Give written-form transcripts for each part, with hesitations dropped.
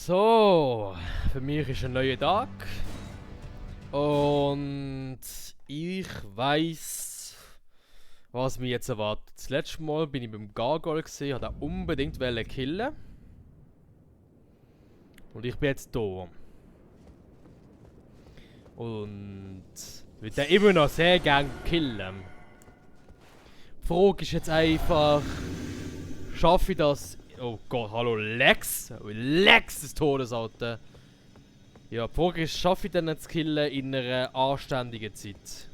So, für mich ist ein neuer Tag und ich weiß, was mich jetzt erwartet. Das letzte Mal bin ich beim Gargoyle gesehen, habe ihn unbedingt killen und ich bin jetzt da. Und würde den immer noch sehr gerne killen. Die Frage ist jetzt einfach, schaffe ich das? Oh Gott, hallo Lex! Lex des Todes, Alter! Ja, die Frage ist, schaffe ich den zu killen in einer anständigen Zeit?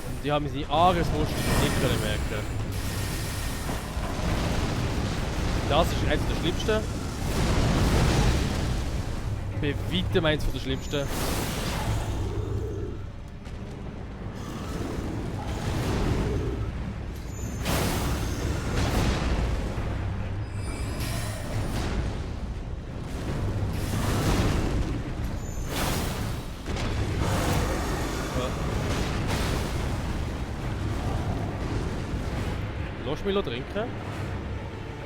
Und die haben seine Angriffsmuster nicht können merken. Das ist eines der schlimmsten. Bei weitem eins der schlimmsten. Lass mich trinken.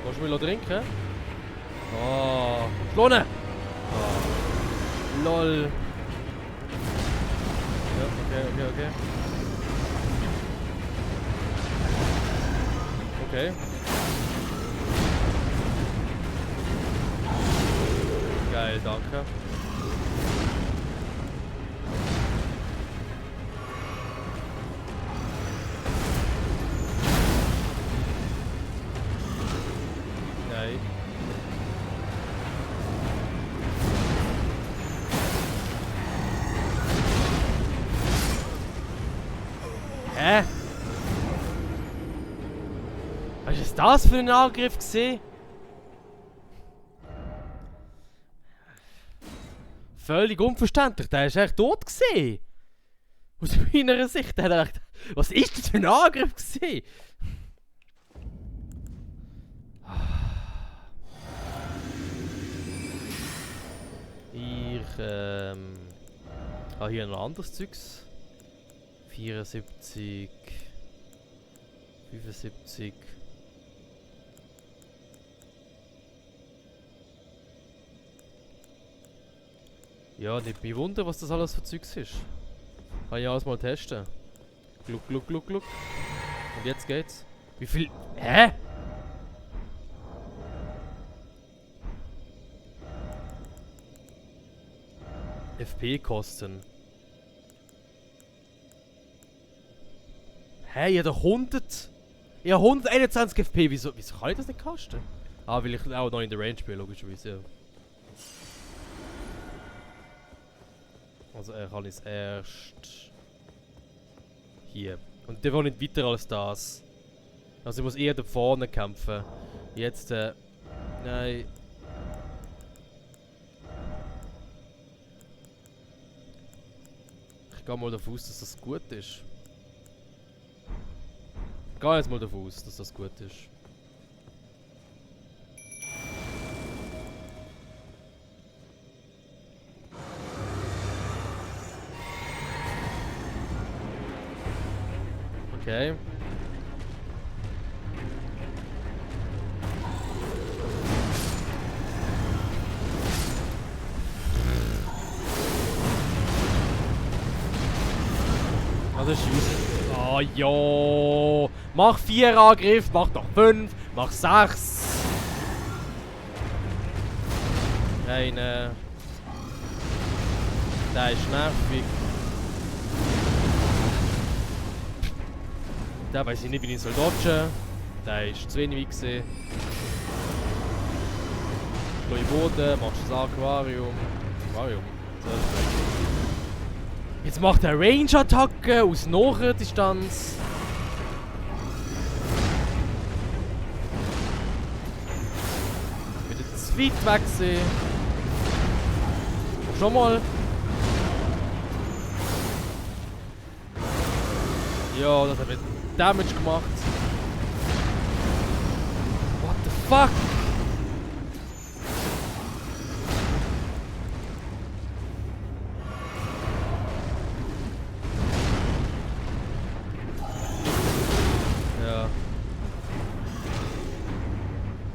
Lass mich trinken. Oh, Schlone! Oh. Lol. Ja, okay. Okay. Geil, danke. Nein. Hä? Was ist das für ein Angriff gesehen? Völlig unverständlich, der ist echt tot gesehen. Aus meiner Sicht, der hat gedacht, was ist das für ein Angriff gesehen? Ich habe hier noch anderes Zeugs. 74, 75. Ja, nicht mich wundern, was das alles für Zeugs ist. Kann ich alles mal testen. Gluck. Und jetzt geht's. Wie viel? Hä? FP-Kosten. Hä, ich habe doch 100. Ich habe 121 FP. Wieso kann ich das nicht kosten? Ah, weil ich auch noch in der Range bin, logischerweise. Ja. Also kann ich es erst hier. Und der will nicht weiter als das. Also ich muss eher da vorne kämpfen. Jetzt, nein. Ich gehe mal davon aus, dass das gut ist. Ich gehe jetzt mal davon aus, dass das gut ist. Okay. Ah, das ist scheiße. Oh ja. Mach 4 Angriff, mach doch 5, mach 6. Nein, der ist nervig. Da weiß ich nicht, wie ich soll dodgen. Der ist zu wenig gesehen. Schlau in den Boden, machst das Aquarium. Jetzt macht er Range-Attacke aus naher Distanz. Wieder zu weit weg sehen. Schon mal. Ja, das hat Damage gemacht. What the fuck?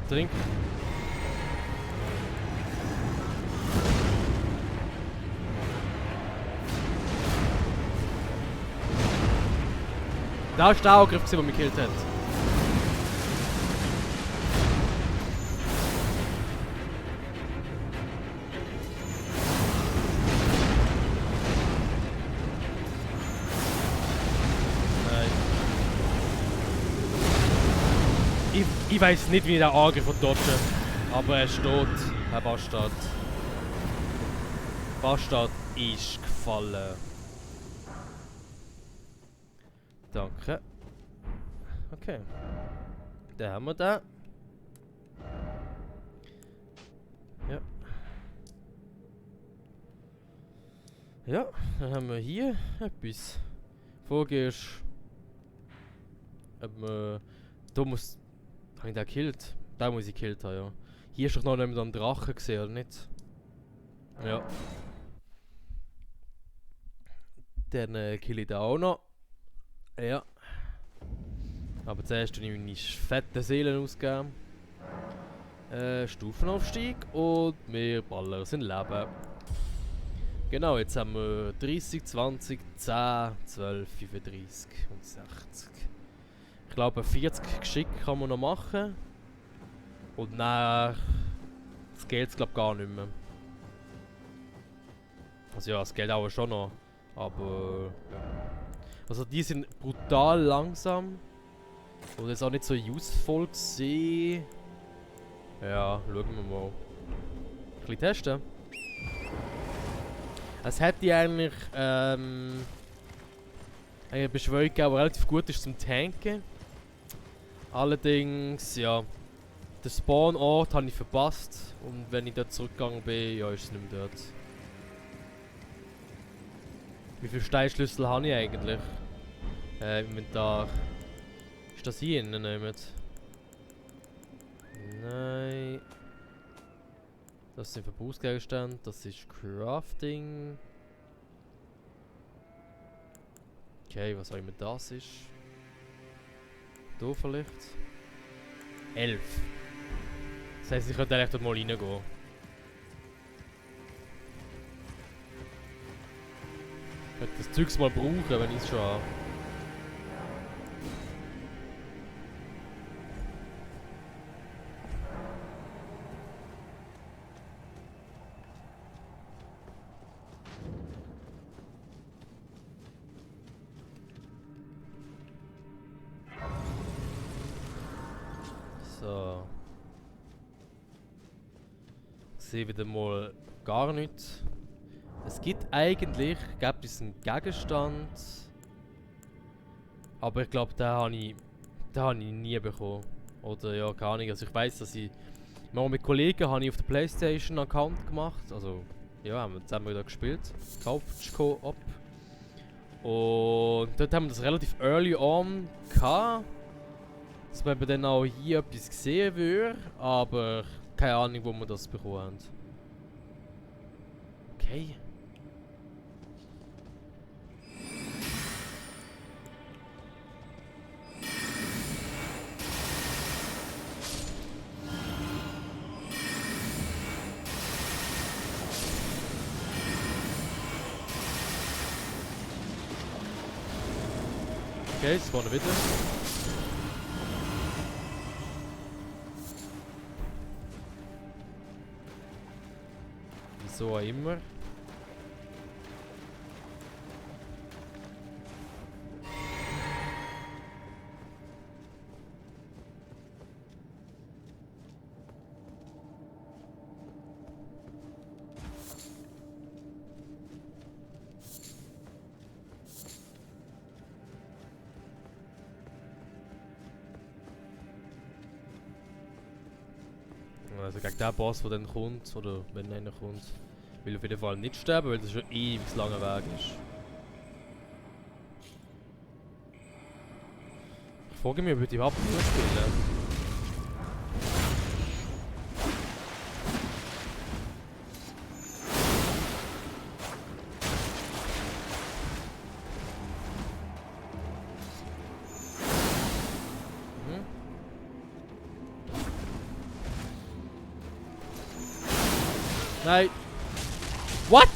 Trink. Da ist der Angriff, der mich gekillt hat. Ich weiß nicht, wie der Angriff von dodgen, aber er steht, Herr Bastard. Bastard ist gefallen. Danke. Okay. Dann haben wir den. Ja. Ja, dann haben wir hier etwas. Die Frage ist, ob man... Da muss... Habe ich den gekillt? Den muss ich gekillt haben, ja. Hier ist doch noch jemand am Drachen gesehen, oder nicht? Ja. Dann kill ich den auch noch. Ja. Aber zuerst tue ich meine fetten Seelen ausgeben. Stufenaufstieg und wir ballern uns in Leben. Genau, jetzt haben wir 30, 20, 10, 12, 35 und 60. Ich glaube 40 Geschick kann man noch machen. Und dann das geht glaube gar nicht mehr. Also ja, das geht auch schon noch. Aber ja. Also die sind brutal langsam. Und jetzt auch nicht so useful gesehen. Ja, schauen wir mal. Ein bisschen testen. Es hätte eigentlich eine Beschwörung gegeben, die relativ gut ist zum Tanken. Allerdings, ja, den Spawnort habe ich verpasst. Und wenn ich dort zurückgegangen bin, ja, ist es nicht mehr dort. Wie viele Steinschlüssel habe ich eigentlich? Inventar. Ist das hier innen nicht? Nein. Das sind Verbrauchsgegenstände, das ist Crafting. Okay, was auch immer das ist. Da vielleicht. 11. Das heisst, ich könnte eigentlich dort mal reingehen. Ich könnte das Zeugs mal brauchen, wenn ich es schon habe. So. Ich sehe wieder mal gar nichts. Es gibt eigentlich, einen Gegenstand. Aber ich glaube, den habe ich nie bekommen. Oder ja, keine Ahnung. Also ich weiß, dass ich mal mit Kollegen habe ich auf der PlayStation einen Account gemacht. Also ja, haben wir zusammen wieder gespielt. Couch Co-op. Und dort haben wir das relativ early on gehabt. Dass man dann auch hier etwas gesehen würde, aber keine Ahnung, wo wir das bekommen haben. Okay. Okay, spawnen wieder. Wieso auch immer. Also gegen den Boss, der dann kommt, oder wenn einer kommt, will auf jeden Fall nicht sterben, weil das schon ewig langer Weg ist. Ich frage mich, ob ich überhaupt nur spielen. Nein. What?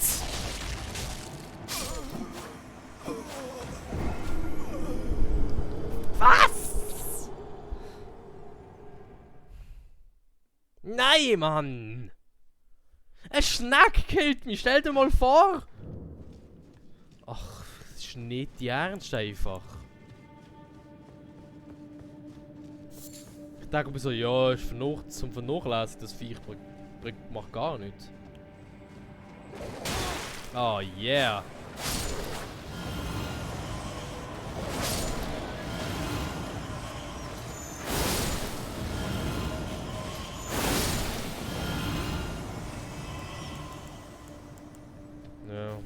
Was? Nein, Mann. Ein Schnack killt mich. Stell dir mal vor. Ach, das ist nicht die Ernst einfach. Ich denke mir so, ja, ist zum Vernachlässigen, das Viech macht gar nichts. Oh yeah. Ja.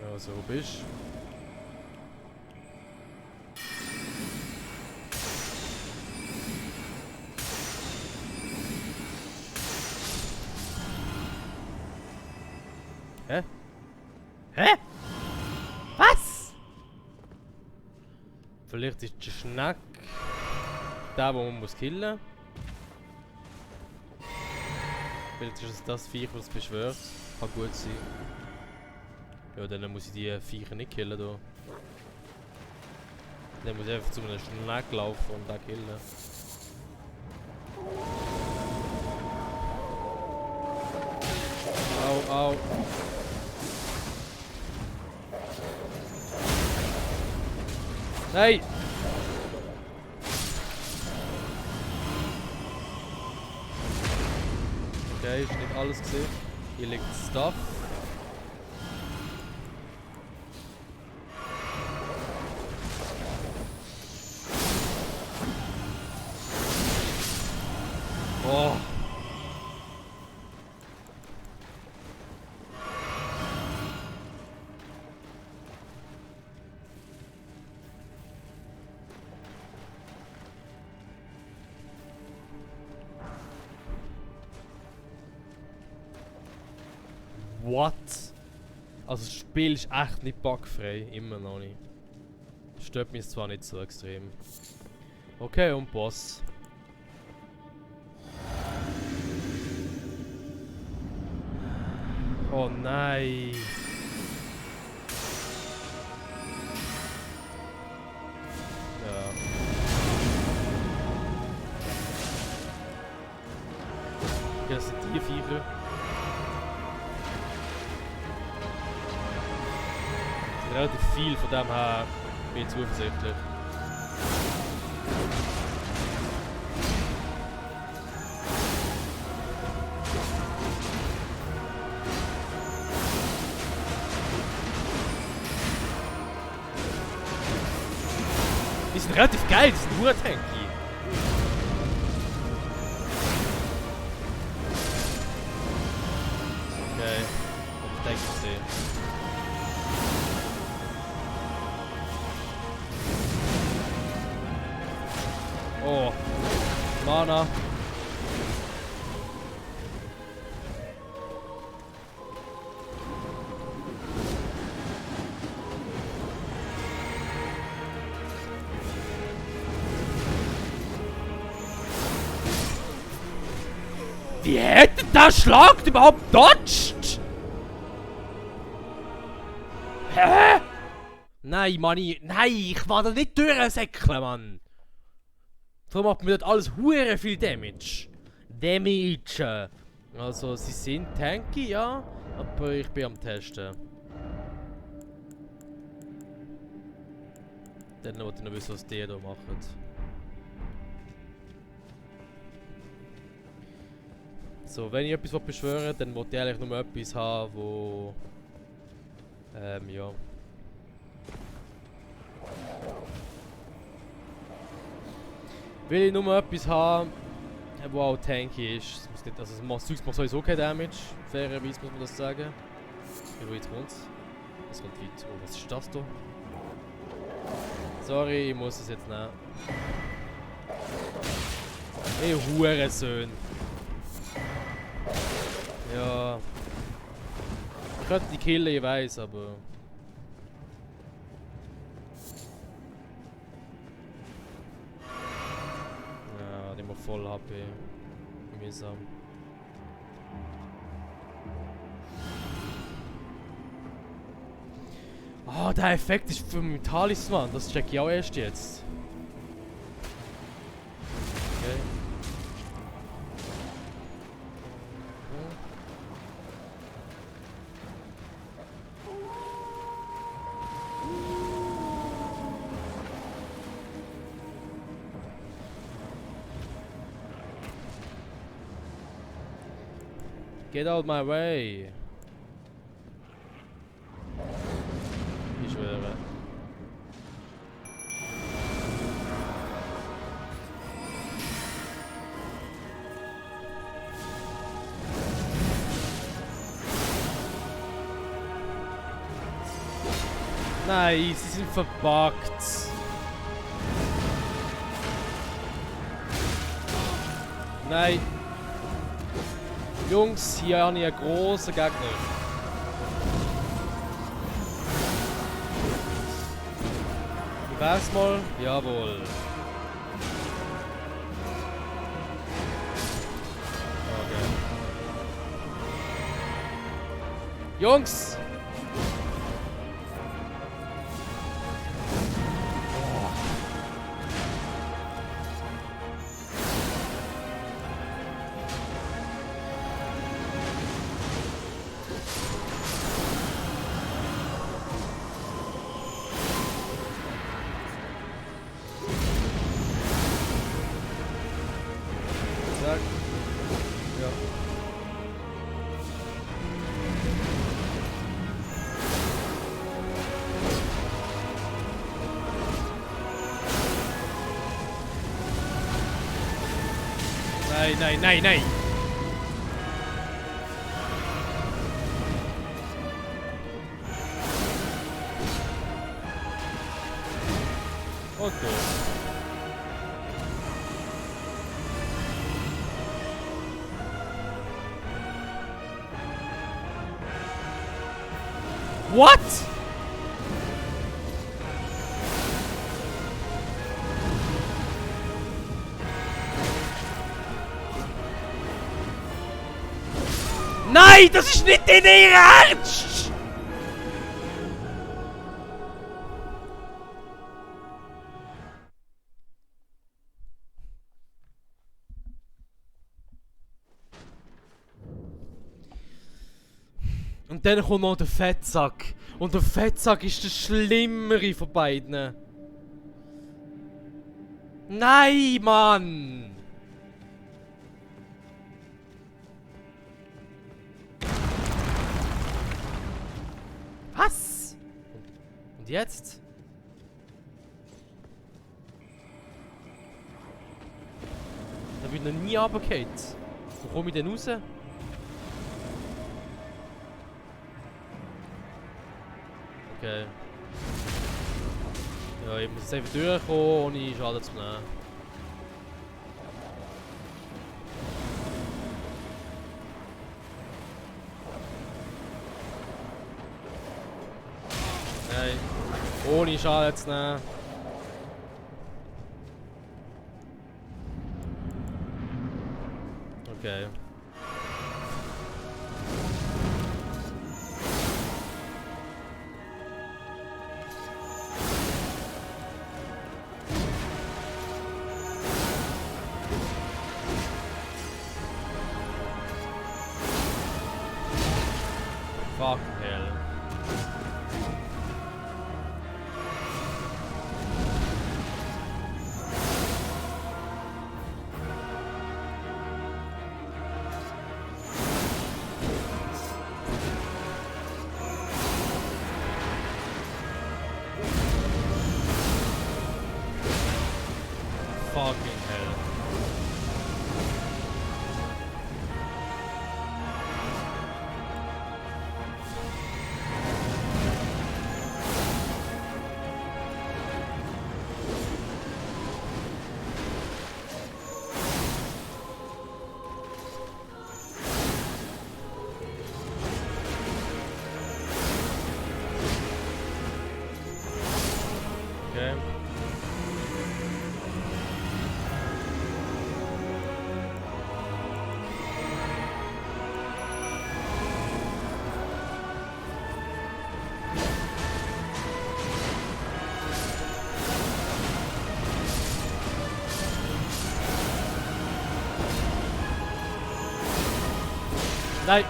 Ja, so bist. Hä? Hä? Was? Vielleicht ist der Schnack der, wo man muss killen. Vielleicht ist es das Viech, was es beschwört. Kann gut sein. Ja, dann muss ich die Viecher nicht killen da. Dann muss ich einfach zu einem Schnack laufen und den killen. Au, au. Nein! Okay, ist nicht alles gesehen. Hier liegt Stuff. Oh. What? Also das Spiel ist echt nicht bugfrei, immer noch nicht. Stört mich zwar nicht so extrem. Okay, und Boss. Oh nein. Ja. Okay, das sind die Viecher. Das sind relativ viel, von dem her bin ich zuversichtlich. Die sind relativ geil, die sind nur tanky. Okay, ich denke, ich sehe. Oh, Mana. Wie hätte der Schlag überhaupt dodged? Hä? Nein, Mann, nein, ich war da nicht durchsäckeln, Mann. So macht mir das alles hure viel Damage. Also, sie sind tanky, ja, aber ich bin am Testen. Dann wollte ich noch wissen, was die hier machen. So, wenn ich etwas beschwören will, dann wollte ich eigentlich nur etwas haben, wo... ja. Will ich nur etwas haben, wo auch tanky ist. Es muss nicht, also es macht sowieso kein Damage. Fairerweise muss man das sagen. Ja, wo jetzt kommt's? Es kommt weit. Oh, was ist das da? Sorry, ich muss es jetzt nehmen. Ey, Hurensohn. Ja. Ich könnte die killen, ich weiß, aber... Ja, die haben voll HP. Mühsam. Ah, der Effekt ist für meinen Talisman, das check ich auch erst jetzt. Okay. Get out my way. Ich schwöre. Nein, sie sind verbuggt. Nein. Jungs, hier habe ich einen grossen Gegner. Wie wär's mal? Jawohl. Okay. Jungs! Zack. Ja. Nein, nein, nein, nein! Okay. What? Nein, das ist nicht in ihr Ernst! Und dann kommt noch der Fettsack. Und der Fettsack ist der schlimmere von beiden. Nein, Mann! Was? Und jetzt? Da wird noch nie runtergefallen. Wo komme ich denn raus? Okay. Ja, ich muss jetzt einfach durchkommen, ohne Schaden zu nehmen. Nein. Ohne Schaden zu nehmen. Okay. Fuck hell. Fucking hell. Nein!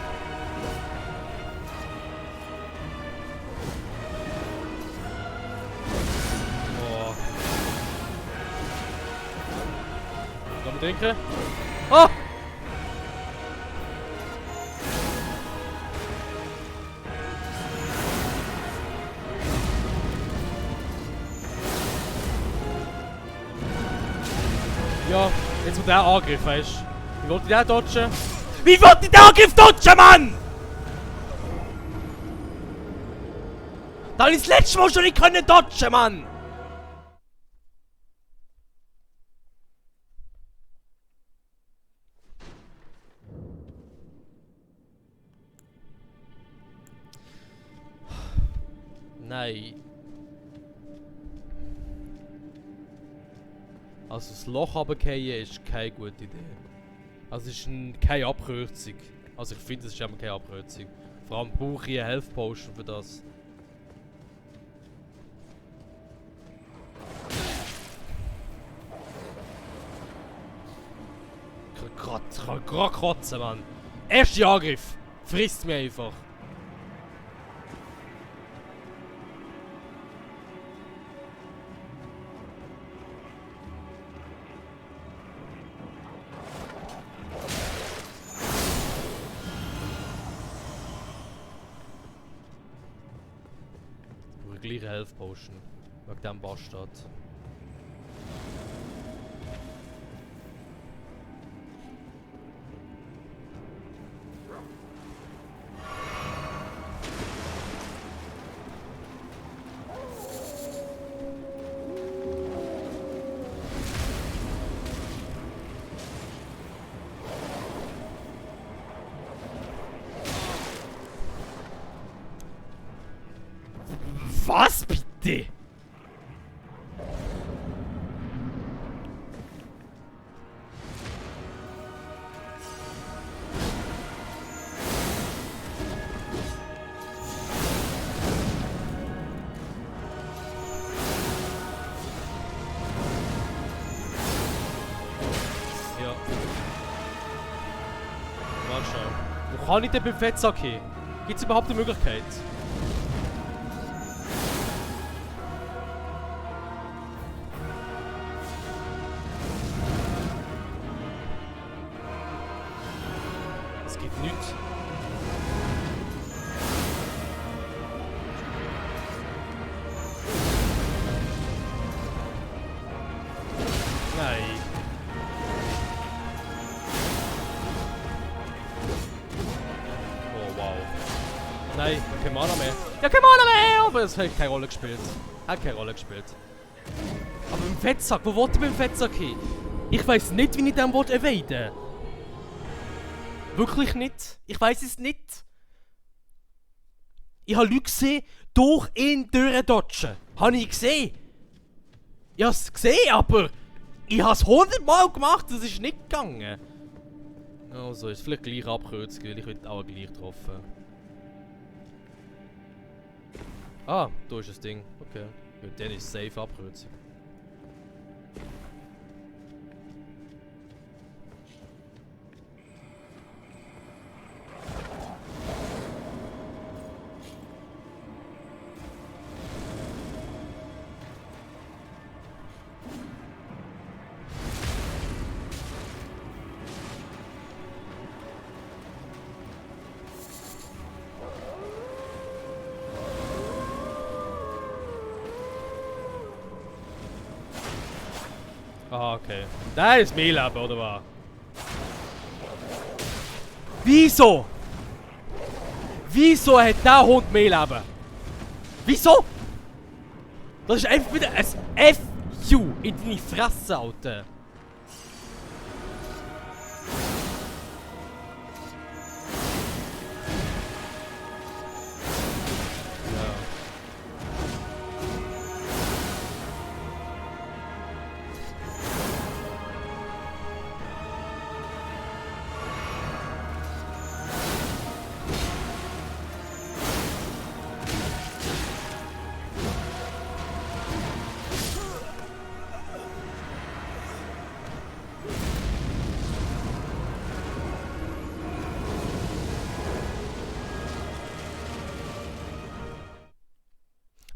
Oh. Lass mal trinken. Oh! Ja, jetzt wird der Angriff, weißt du? Wie wollte ich den dodgen? Wie wollte ich den Angriff dodgen, Mann? Da habe ich das letzte Mal schon nicht können dodgen, Mann! Nein. Also das Loch runterfallen ist keine gute Idee. Also es ist keine Abkürzung. Also ich finde, es ist eben keine Abkürzung. Vor allem brauche ich eine Health Potion für das. Ich kann gerade kotzen, Mann. Erster Angriff. Frisst mich einfach. Gleiche Health Potion. Wegen dem Bastard. Was bitte? Ja. Mal schauen. Wo kann ich denn beim Fettsack hin? Gibt es überhaupt eine Möglichkeit? Es gibt nichts. Nein. Oh wow. Nein, kein Mana mehr. Ja, kein Mana mehr! Aber das hat keine Rolle gespielt. Hat keine Rolle gespielt. Aber beim Fettsack, wo wollt ihr beim Fettsack hin? Ich weiss nicht, wie ich den eviten will. Wirklich nicht. Ich weiss es nicht. Ich habe Leute gesehen, durch ihn durchdodgen. Habe ich gesehen. Ich habe es gesehen, aber ich habe es 100 Mal gemacht, das ist nicht gegangen. Also, ist vielleicht gleich abkürzt, weil ich will auch gleich getroffen. Ah, da ist das Ding. Okay. Ja, dann ist es safe Abkürzung. Ah, okay. Das ist mein Leben, oder was? Wieso? Wieso hat der Hund mehr Leben? Wieso? Das ist einfach wieder ein FU in deine Fresse, Alter.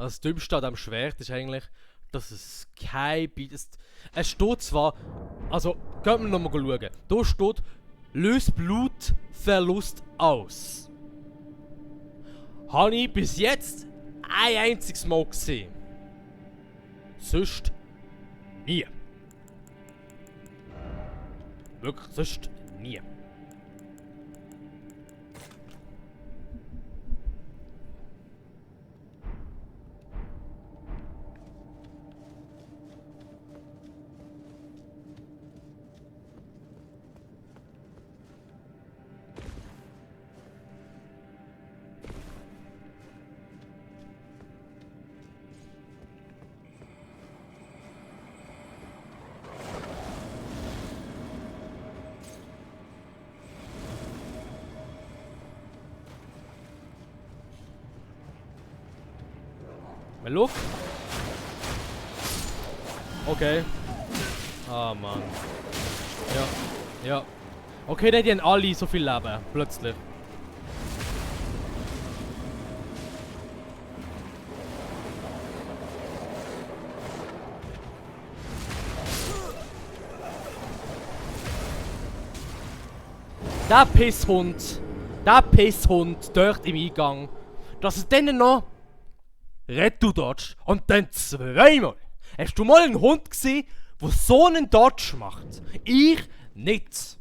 Also das Dümmste an diesem Schwert ist eigentlich, dass es kein Beat ist. Es steht zwar, also können wir nochmal schauen. Da steht, löst Blutverlust aus. Habe ich bis jetzt ein einziges Mal gesehen. Sonst nie. Wirklich, sonst nie. Mal Luft. Okay. Ah, Mann. Ja. Ja. Okay, die haben alle so viel Leben. Plötzlich. Der Pisshund. Der Pisshund dort im Eingang. Dass es denen noch Retour dodge und dann zweimal. Hast du mal einen Hund gesehen, der so einen Dodge macht? Ich nicht.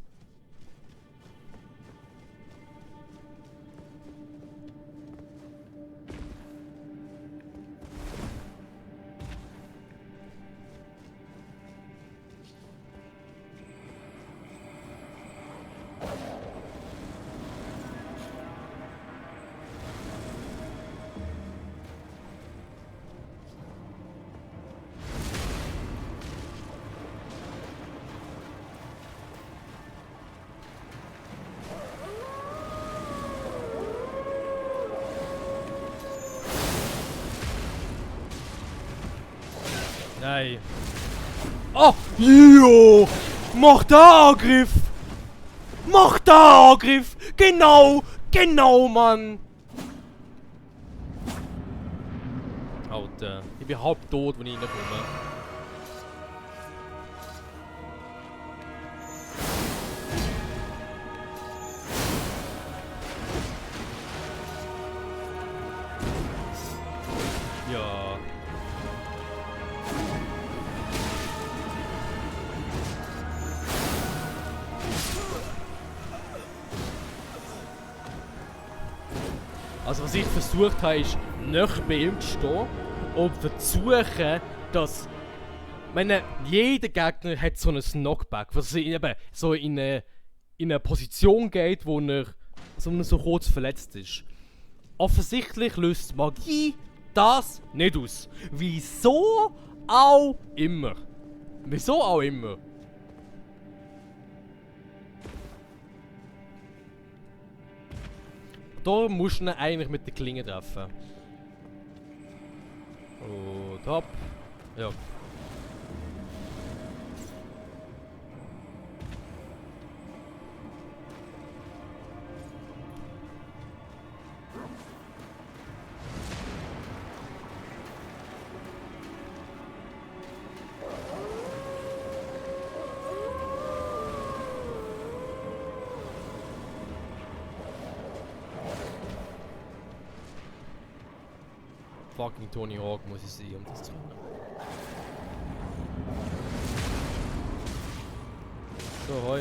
Nein. Oh! Jo! Mach den Angriff! Mach den Angriff! Genau! Genau, Mann! Alter, ich bin halb tot, wenn ich reinkomme. Ja. Also was ich versucht habe, ist nicht bei ihm zu stehen und versuchen, dass... Ich meine, jeder Gegner hat so ein Knockback, was eben so in eine Position geht, wo er so kurz verletzt ist. Offensichtlich löst Magie das nicht aus. Wieso auch immer. Wieso auch immer. Da musst du ihn eigentlich mit der Klinge treffen. Und hopp. Ja. Fucking Tony Hawk muss ich sehen, um das zu machen. So, hoi.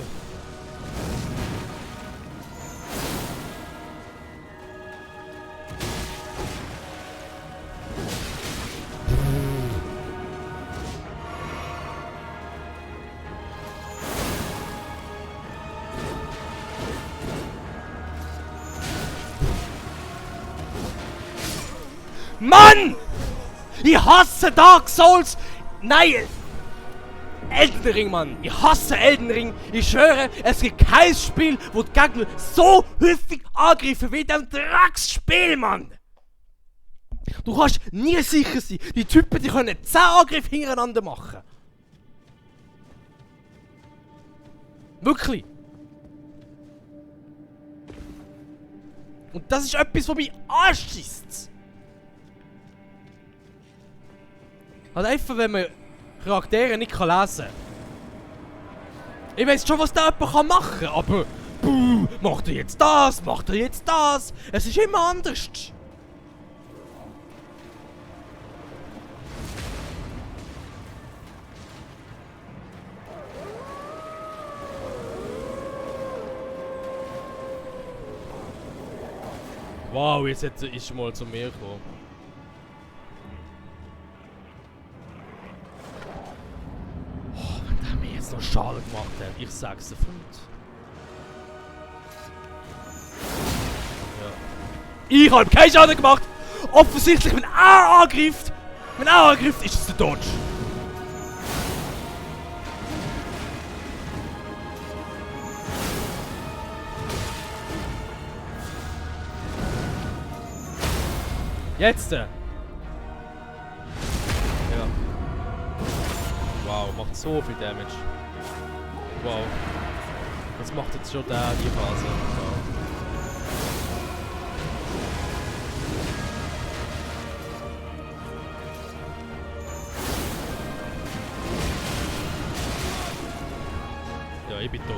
Mann! Ich hasse Dark Souls! Nein! Elden Ring, Mann! Ich hasse Elden Ring! Ich schwöre, es gibt kein Spiel, wo die Gegner so häufig angreifen wie in diesem Drecksspiel, Mann! Du kannst nie sicher sein, die Typen die können 10 Angriffe hintereinander machen. Wirklich! Und das ist etwas, was mich anschießt. Also einfach, wenn man Charaktere nicht lesen kann. Ich weiß schon, was da jemand machen kann, aber... macht er jetzt das? Macht er jetzt das? Es ist immer anders. Wow, jetzt ist mal zu mir gekommen. Oh, wenn der mir jetzt noch Schaden gemacht hat, ich sag's sofort. Ja. Ich habe keinen Schaden gemacht! Offensichtlich, wenn er angreift! Wenn er angreift, ist es der Dodge. Jetzt! Ja. Wow, macht so viel Damage. Wow. Das macht jetzt schon die Phase. Wow. Ja, ich bin tot.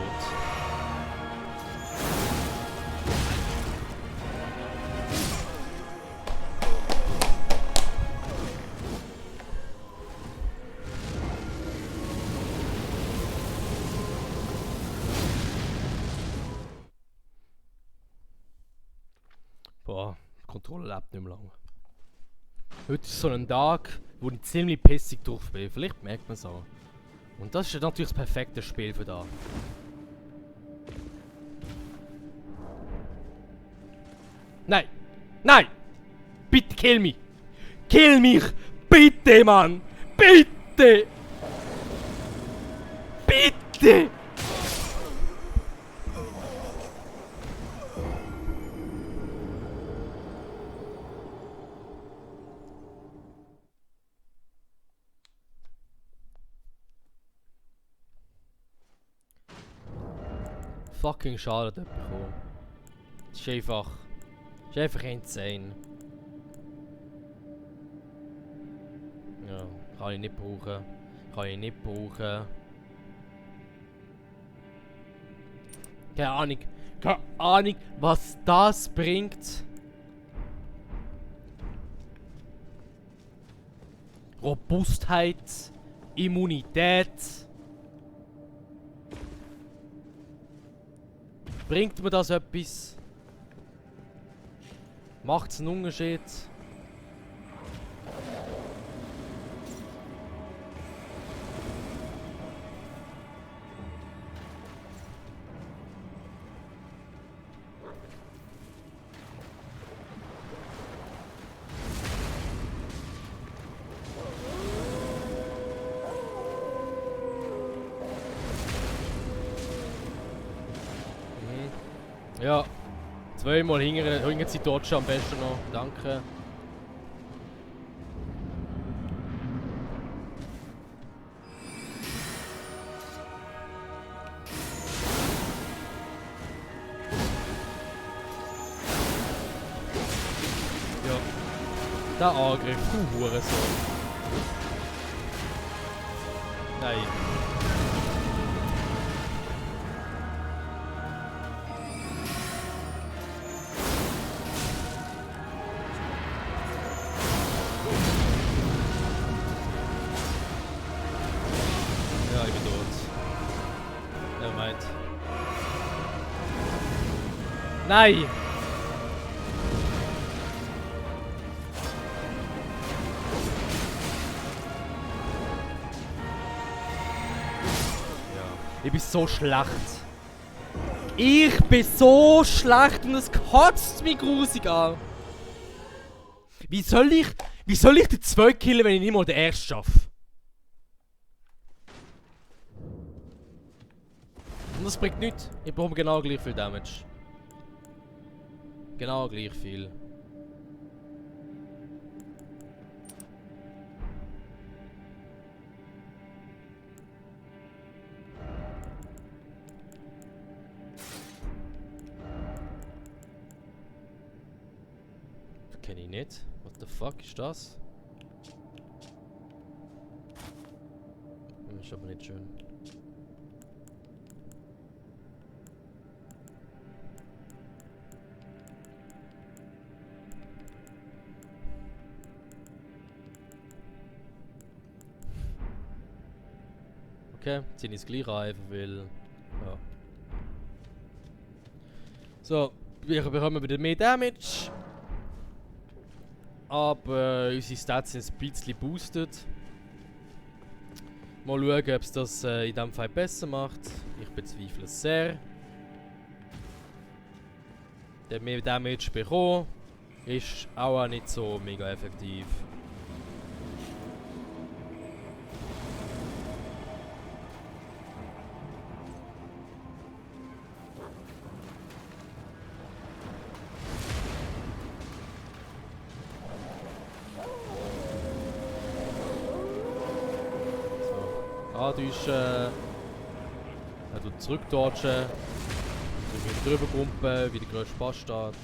Boah, die Kontrolle lebt nicht mehr lange. Heute ist so ein Tag, wo ich ziemlich pissig drauf bin. Vielleicht merkt man es auch. Und das ist natürlich das perfekte Spiel für da. Nein! Nein! Bitte kill mich! Kill mich! Bitte, Mann! Bitte! Bitte! Fucking Schaden dort bekommen. Das ist einfach... Das ist einfach insane. Ja, kann ich nicht brauchen. Kann ich nicht brauchen. Keine Ahnung. Keine Ahnung, was das bringt. Robustheit. Immunität. Bringt mir das etwas? Macht es einen Unterschied? Ja, zweimal hinter sie dodgen am besten noch. Danke. Ja. Der Angriff, du Hurensohn. Nein. Ja, ich bin tot. Nevermind. Nein! Ich bin so schlecht. Ich bin so schlecht und es kotzt mich grusig an. Wie soll ich den 2 killen, wenn ich nicht mal den ersten schaffe? Und das bringt nichts. Ich brauche genau gleich viel Damage. Genau gleich viel. Kenne ich nicht. What the fuck ist das? ist aber nicht schön. Okay, ziehen es gleich an, weil... Ja. So, wir bekommen wieder mehr Damage. Aber unsere Stats sind ein bisschen boosted. Mal schauen, ob es das in diesem Fall besser macht. Ich bezweifle es sehr. Der mehr Damage bekommen ist auch nicht so mega effektiv. Antäuschen. Er tut zurückdodgen. Wieder drüber kumpen, wie der grösste Bastard.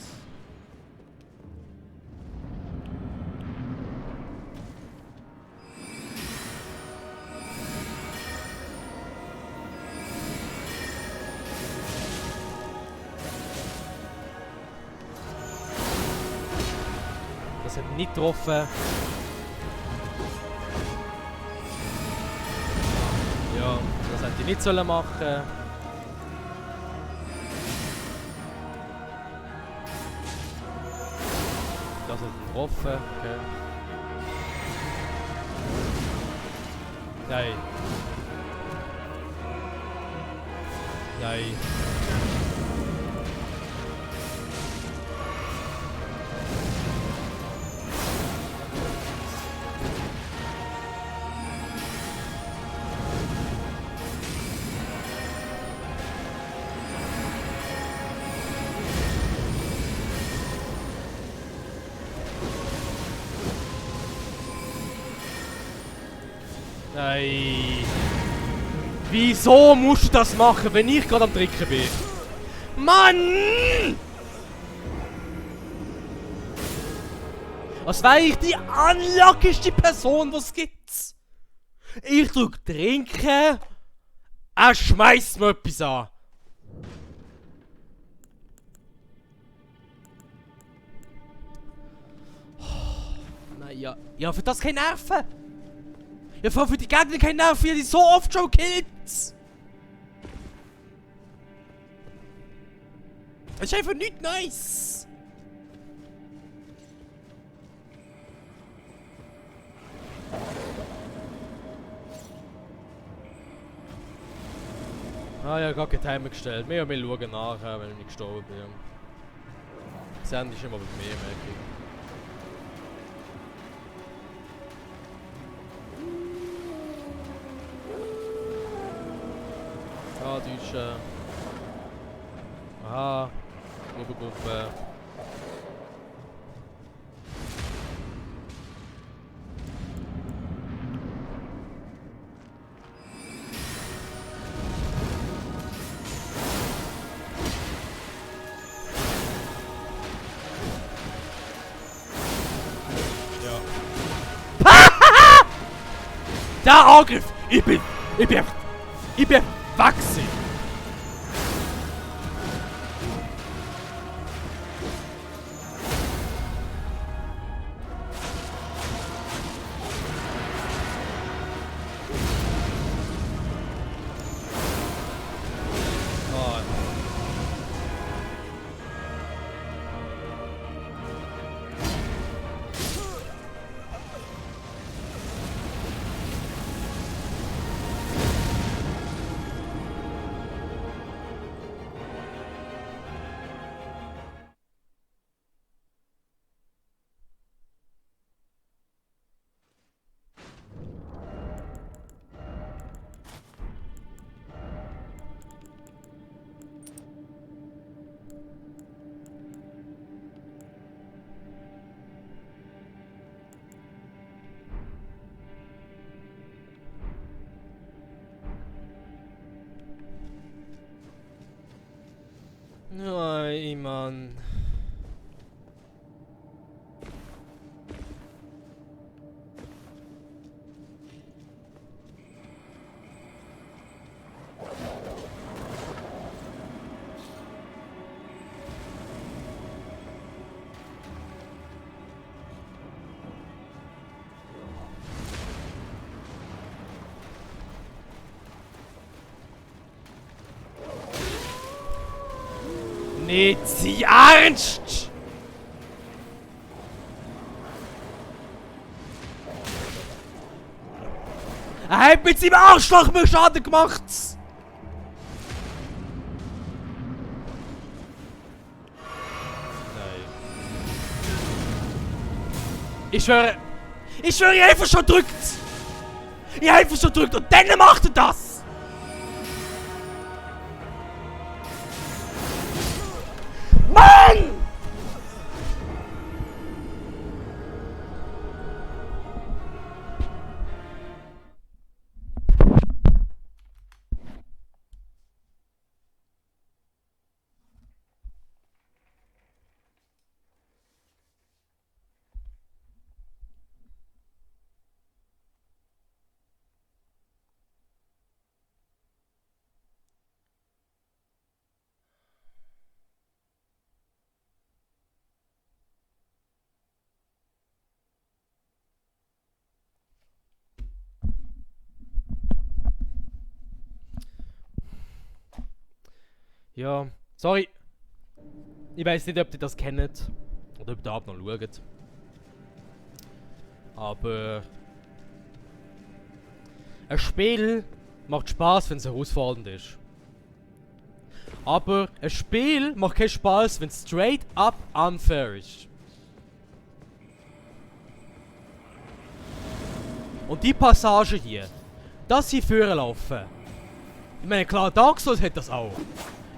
Das hat nicht getroffen. Ja, das hätte ich nicht sollen machen. Das hat getroffen. Okay. Nein. Nein. Nein. Wieso musst du das machen, wenn ich gerade am Tricken bin? Mann! Als wäre ich die unluckigste Person, die es gibt. Ich drück Trinken, er schmeißt mir etwas an. Nein, ja, für das keine Nerven. Ja, vor allem für die Gegner keine Nerven, die so oft schon killt. Das ist einfach nicht nice. Ah ja, gar kein Timer gestellt. Wir schauen nachher, wenn ich nicht gestorben bin. Das Ende ist immer bei mir, merke ich. Antäuschen. Aha. Rübergruppe. Ja. Der Angriff! Ich bin wachsen! Nein, Mann. nicht sein Ernst! Er hat mit seinem Arschloch mir Schaden gemacht! Nein. Ich schwöre, ich habe einfach schon gedrückt! Ich habe einfach schon gedrückt und dann macht er das! Mann! Ja, sorry. Ich weiß nicht, ob ihr das kennt. Oder ob ihr da noch schaut. Aber... ein Spiel macht Spaß, wenn es herausfordernd ist. Aber ein Spiel macht keinen Spaß, wenn es straight up unfair ist. Und die Passage hier, dass sie führen laufen. Ich meine, klar, Dark Souls hat das auch.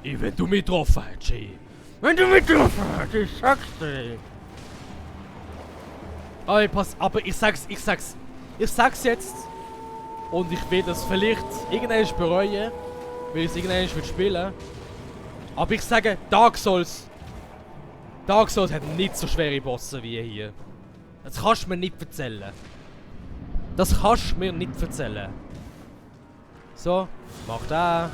Wenn du mich getroffen hättest, ey. Wenn du mich getroffen hättest, ich sag's dir. Aber ich sag's jetzt. Und ich will das vielleicht irgendwann bereuen, weil ich es irgendwann spielen. Aber ich sage, Dark Souls hat nicht so schwere Bosse wie hier. Das kannst du mir nicht erzählen. Das kannst du mir nicht erzählen. So, mach da.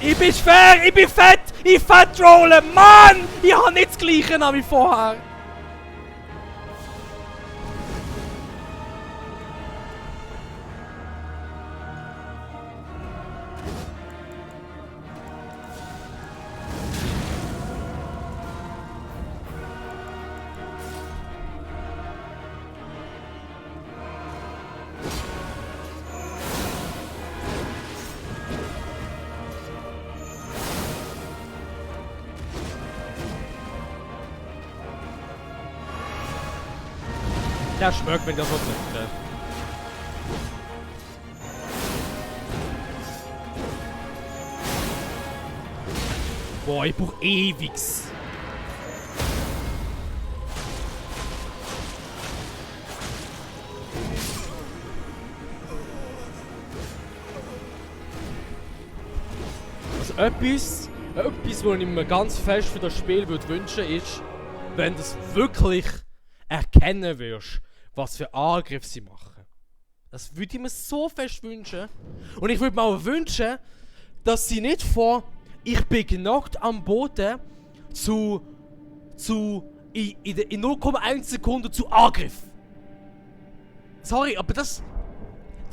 Ich bin schwer, ich bin fett, ich fettrolle, Mann! Ich habe nicht das gleiche wie vorher. Der schmeckt, wenn der so trifft. Boah, ich brauch ewigs. Also etwas, was ich mir ganz fest für das Spiel würde wünschen, ist, wenn du es wirklich erkennen wirst, was für Angriffe sie machen. Das würde ich mir so fest wünschen. Und ich würde mir auch wünschen, dass sie nicht von ich bin genockt am Boden in 0,1 Sekunden zu Angriff. Sorry, aber das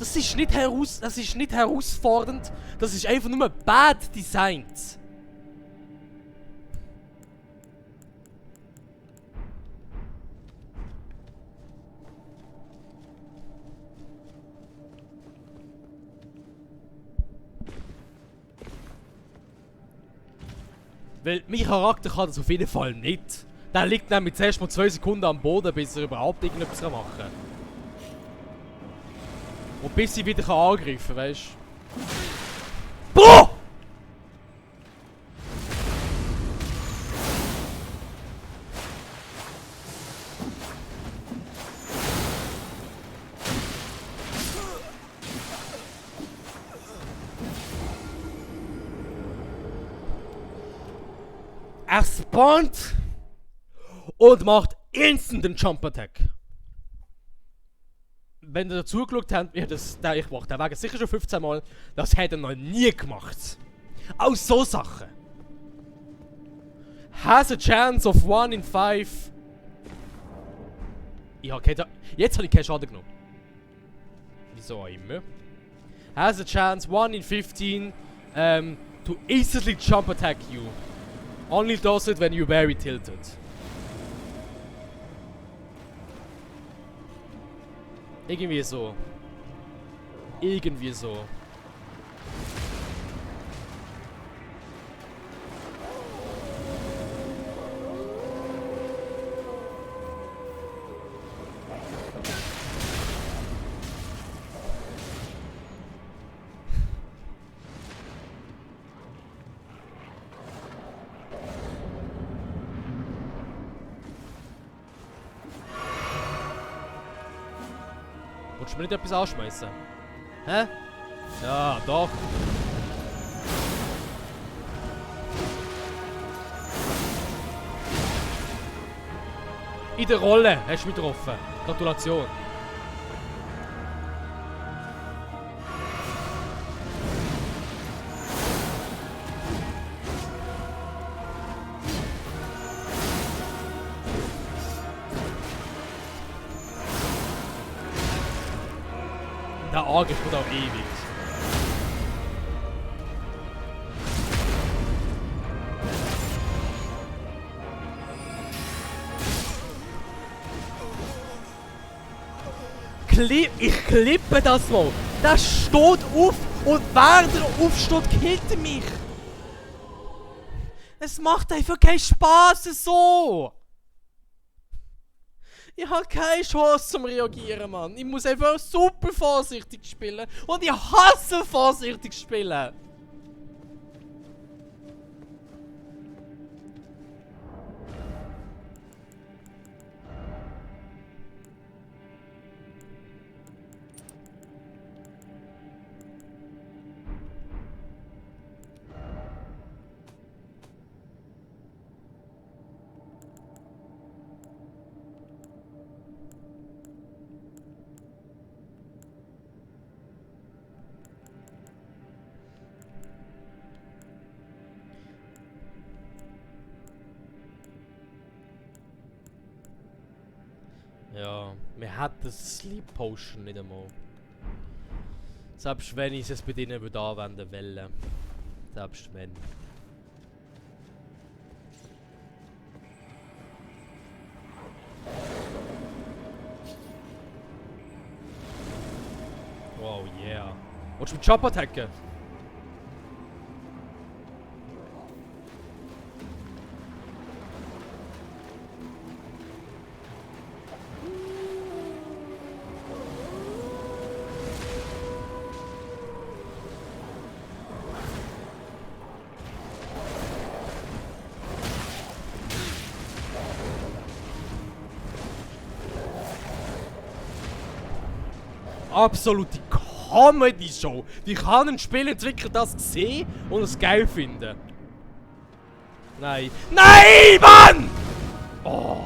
ist nicht herausfordernd. Das ist einfach nur bad designed. Weil mein Charakter kann das auf jeden Fall nicht. Der liegt nämlich zuerst mal 2 Sekunden am Boden, bis er überhaupt irgendetwas machen kann. Und bis sie wieder angreifen kann, weißt du? Boah! Er spawnt und macht instant den Jump Attack. Wenn ihr dazu geschaut habt, ich mache den Weg sicher schon 15 Mal, das hat er noch nie gemacht. Auch so Sachen. Has a chance of 1 in 5. Jetzt habe ich keinen Schaden genommen. Wieso auch immer. has a chance 1 in 15 to instantly jump attack you. Only does it when you're very tilted. Irgendwie so. Irgendwie so. Wolltest du mir nicht etwas anschmeißen? Hä? Ja, doch. In der Rolle hast du mich getroffen. Gratulation. Der Arg ist auch ewig. Ich klippe das mal. Das steht auf und während er aufsteht, killt er mich. Es macht einfach keinen Spaß so. Ich habe keine Chance zum Reagieren, Mann. Ich muss einfach super vorsichtig spielen. Und ich hasse vorsichtig spielen. Ja, wir hatten das Sleep Potion nicht einmal. Selbst wenn ich es bei denen anwenden will. Selbst wenn. Wow, yeah. Willst du mit Chopper attacken? Absolute Comedy-Show. Die kann ein Spielentwickler das sehen und es geil finden. Nein. Nein, Mann! Oh.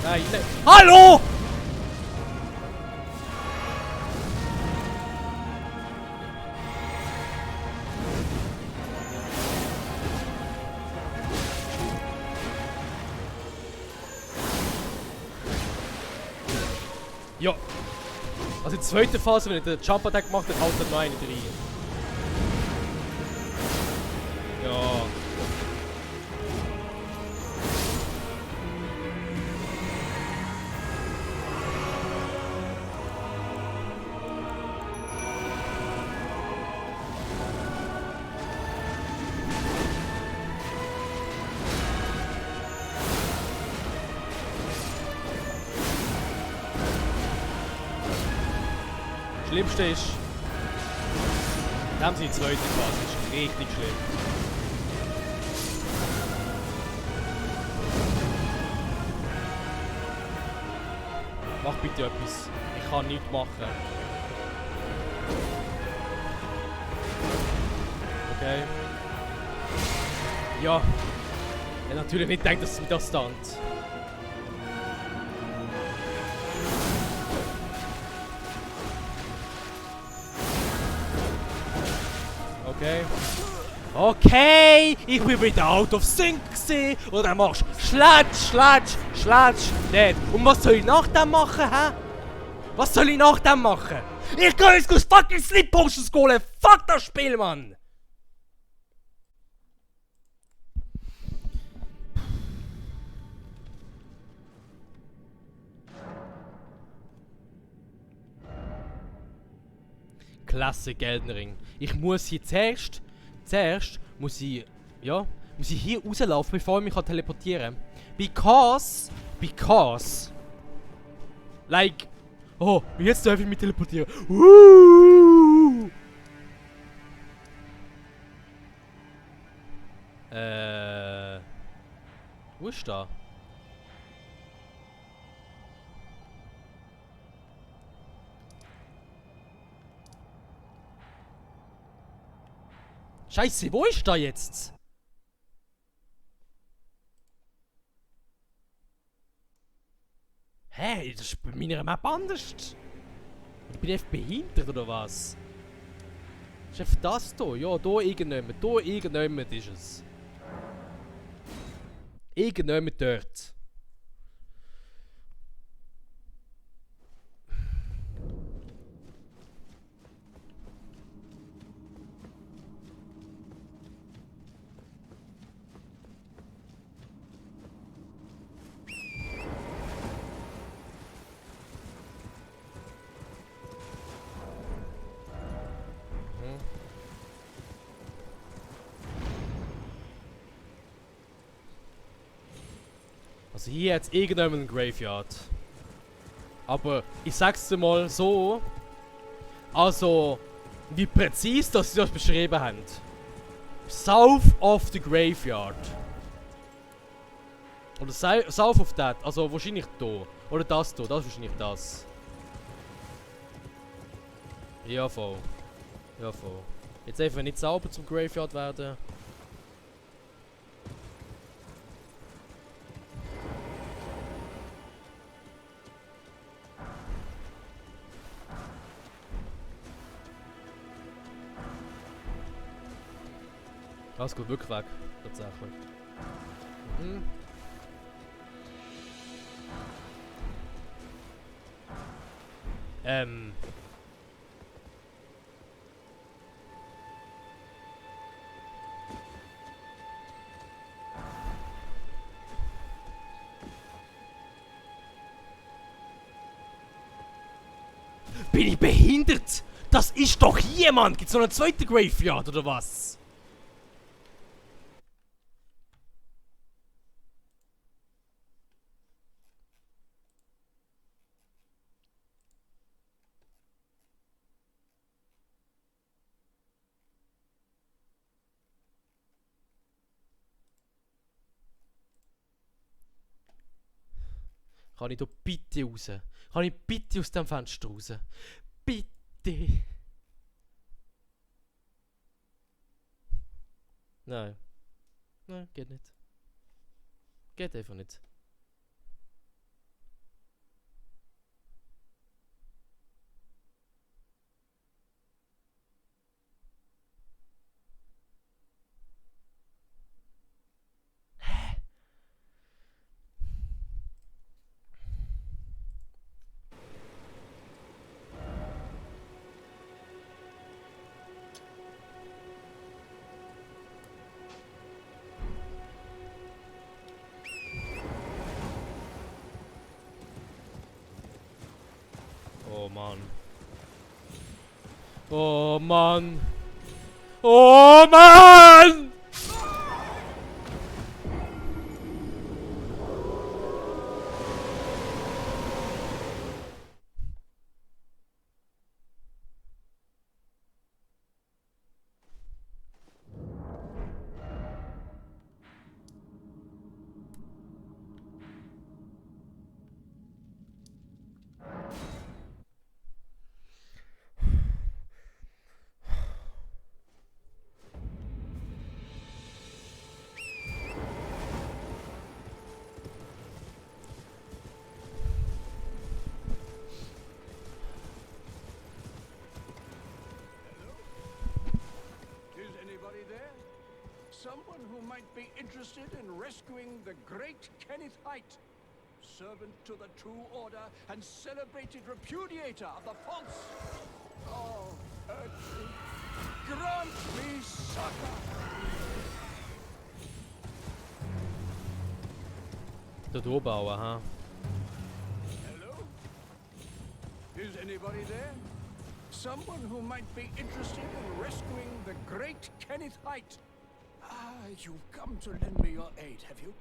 Nein, nein. Hallo! Ja. Also in der zweiten Phase, wenn ich den Jump Attack mache, dann haut er noch eine rein. Ja. Das Schlimmste ist, da haben sie die zweite Phase, das ist richtig schlimm. Mach bitte etwas. Ich kann nichts machen. Okay. Ja. Ich hätte natürlich nicht gedacht, dass es wieder stand. Okay. Okay, ich bin wieder out of sync gewesen. Und dann machst du Schlatsch. Nicht. Und was soll ich nach dem machen, hä? Was soll ich nach dem machen? Ich kann jetzt das fucking Slip Potions holen. Fuck das Spiel, Mann! Klasse Elden Ring. Ich muss hier zuerst muss ich hier rauslaufen, bevor ich mich teleportieren kann. Because, like, oh, jetzt darf ich mich teleportieren. Wo ist da? Scheiße, wo ist da jetzt? Hä, das ist bei meiner Map anders. Ich bin einfach behindert oder was? Ist einfach das hier? Ja, hier irgendjemand ist es. Irgendjemand dort. Also hier hat es irgendjemand einen Graveyard. Aber ich sag's dir mal so. Also, wie präzise dass sie das beschrieben haben. South of the Graveyard. Oder South of that. Also wahrscheinlich da. Oder das hier. Das ist wahrscheinlich das. Ja, voll. Ja, voll. Jetzt einfach nicht sauber zum Graveyard werden. Das geht wirklich weg, tatsächlich. Mhm. Bin ich behindert? Das ist doch hier, Mann! Gibt's noch einen zweiten Graveyard, oder was? Kann ich da bitte raus? Kann ich bitte aus dem Fenster raus? Bitte! Nein. Nein, geht nicht. Geht einfach nicht. Oh Mann. Oh Mann. Oh Mann! Someone who might be interested in rescuing the great Kenneth Haight, servant to the True Order and celebrated repudiator of the false. Oh, Earthling, grant me succor! Der Dobauer, ha? Hello? Is anybody there? Someone who might be interested in rescuing the great Kenneth Haight. Ah, you've come to lend me your aid, have you?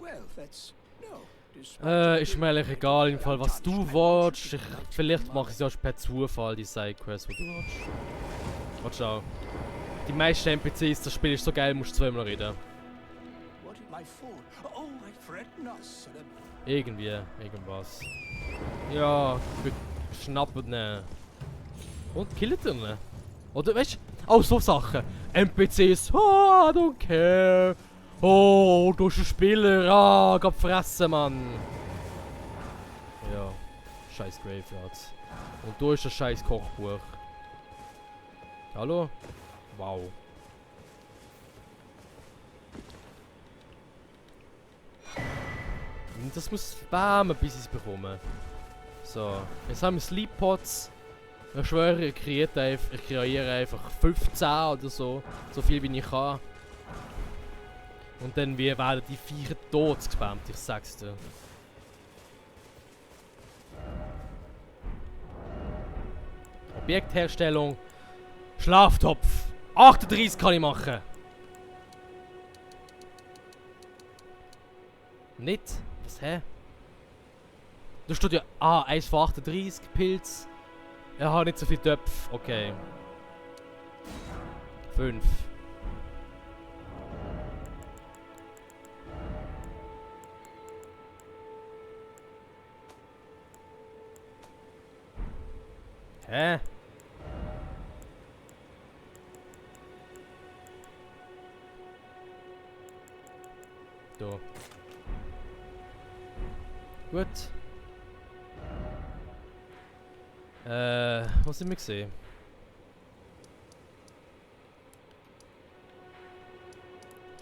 Well, that's no. Ist mir eigentlich egal, im Fall was du willst. Vielleicht mache ich es ja per Zufall, die Sidequests, die du willst. Warte schau. Die meisten NPCs, das Spiel ist so geil, musst du zweimal reden. Irgendwie, irgendwas. Ja, schnappen ne. Und killen ihn. Oder weißt du? Auch so Sachen. NPCs, oh, I don't care. Oh, du bist ein Spieler, ah, geh fressen, Mann. Ja, scheiß Graveyards. Und du ist ein scheiß Kochbuch. Hallo? Wow. Und das muss spammen, bis ich es bekomme. So, jetzt haben wir Sleep Pots. Ich schwöre, ich kreiere einfach 15 oder so. So viel wie ich kann. Und dann werden die 4 tot gespammt, ich sag's dir. Objektherstellung. Schlaftopf. 38 kann ich machen. Nicht? Was, hä? Da steht ja... Ah, 1 von 38 Pilz. Ich habe nicht so viel Töpfe. Okay. 5. Hä? Da. Gut. Was haben wir gesehen?